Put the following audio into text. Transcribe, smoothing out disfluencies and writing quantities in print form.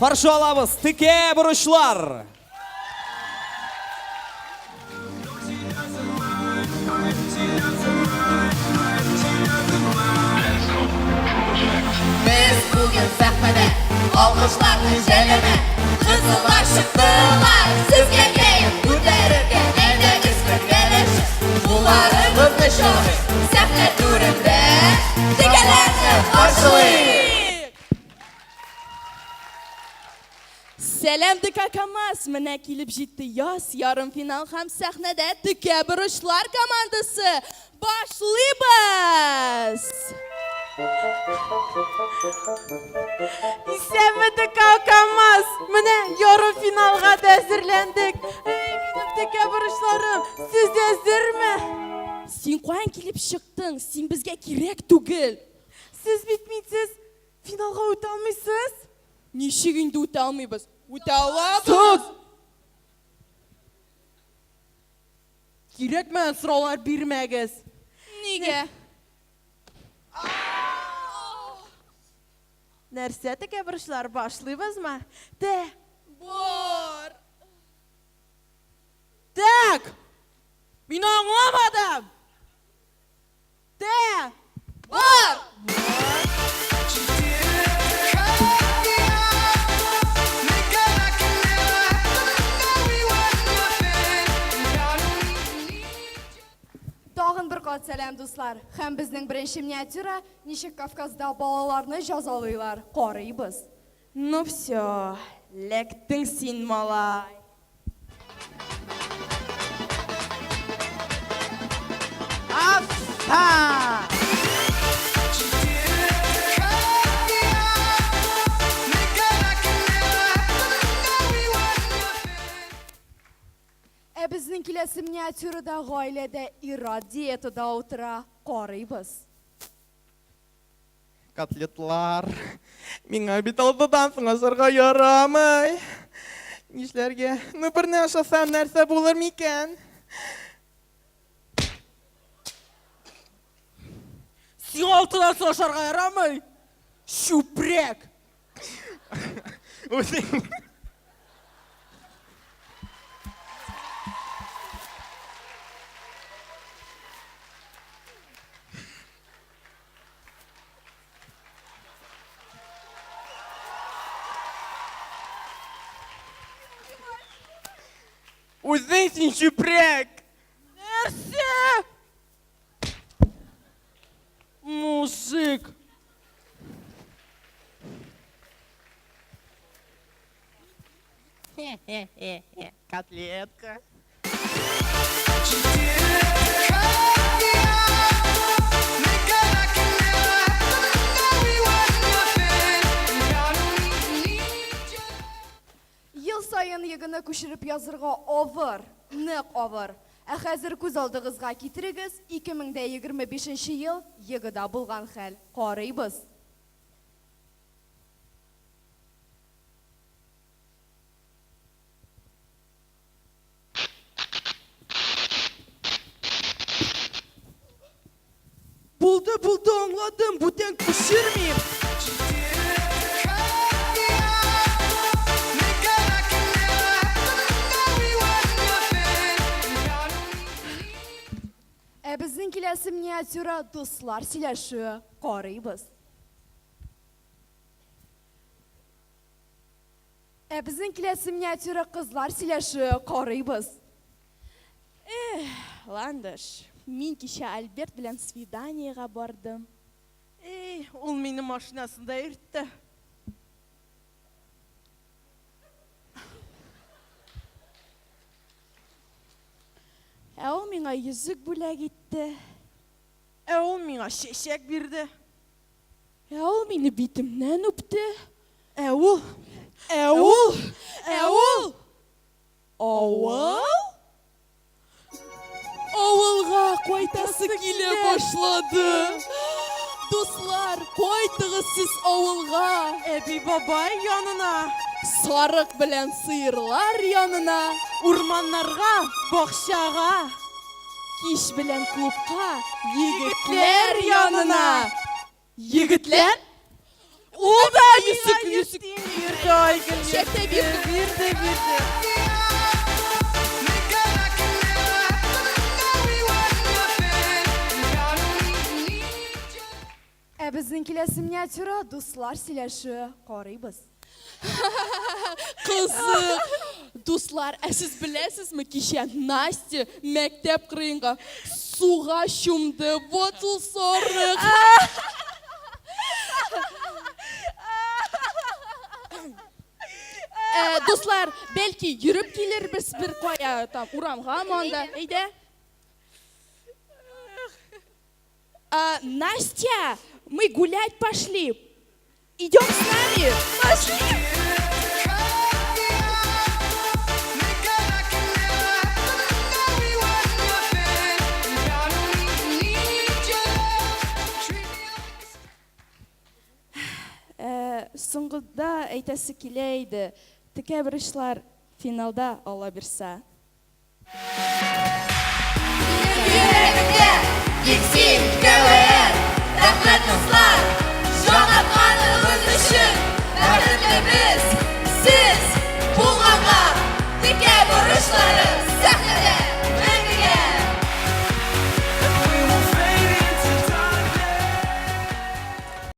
Каршы алабыз текә борычлар! Без бүген сәхнәдә алкышларны җәләмә. Кызыллар чыктылар, сезгә кәеф күтәрергә. Әйдәгез бергәләшеп, кулларыбызны чабыйк. Сәхнә түрендә текәләрне каршылыйк. Сәлам, ДК КАМАЗ! Менә килеп җитте яз, ярымфинал һәм сәхнәдә Текә борычлар командасы! Башлыйбыз! Исәнме, ДК КАМАЗ! Менә ярымфиналга да әзерләндек. Эй, минем текә борычларым, сез әзерме? Син каян килеп чыктың? Син безгә кирәк түгел! Сез бит минсез финалга үтә алмыйсыз. Ничек инде үтә алмыйбыз? Үтә алабыз! Сос! Кирәкмәгән сораулар бирмәгез. Нигә? Нәрсә, тәкәбберчлар, башлыйбызмы? Тә. Бар. Так! Мин аңламадым! Тә! Бар! Тагын бер кат сәлам, дуслар! Һәм безнең беренче миниатюра Ничек Кавказда балаларны җазалыйлар, карыйбыз. Ну всё, ләктең син, малай! Афа! Ә безнең киләсе миниатюрада гаиләдә ир-ат диетада утыра, карыйбыз. Котлетлар. Миңа бит алтыдан соң ашарга ярамый. Нишләргә? Ну, берне ашасам, нәрсә булыр микән? Сиңа алтыдан соң ашарга ярамый. Чүпрәк. Үзең. Үзең син чүпрәк! Нәрсә? Мужик. Котлетка. Ел саен ЕГЭны күчереп язырга авыр, нык авыр. Ә хәзер күз алдыгызга китерегез, 2025 нче ел ЕГЭда булган хәл. Карыйбыз. Булды, булды, аңладым, бүтән күчермим. Ә безнең киләсе миниатюра Дуслар сөйләшүе. Карыйбыз. Ә безнең киләсе миниатюра Кызлар сөйләшүе. Карыйбыз. Эх, Ландыш, мин кичә Альберт белән свиданиегә бардым. Эй, ул мине машинасында йөртте. Ә ул миңа йөзек бүләк итте. Ә ул миңа чәчәк бирде. Ә ул мине битемнән үпте. Ә ул, ә ул, ә ул! Авыл? Авылга кайтасы килә башлады. Дуслар, кайтыгыз сез авылга. Әби-бабай янына. Сарык белән сыерлар янына. Урманнарга, бакчага. Кич белән клубка, егетләр янына. Егетләр? Ул да йөзек, йөзек. Айгөл Чәк тә бирде, бирде, бирде. Ә безнең киләсе миниатюра дуслар сөйләшүе карыйбыз. Кызык! Дуслар, ә сез беләсезме, кичә Настя мәктәп кырыенга суга чумды. Вот ул сарык. Ә, дуслар, бәлки йөреп килербез бер кая, там урамгамы анда. Әйдә. А, Настя, мы гулять пошли. Идем с нами. Пошли. Э, соңгыда әйтәсе килә иде, текә бурычлар финалда ала бирсә.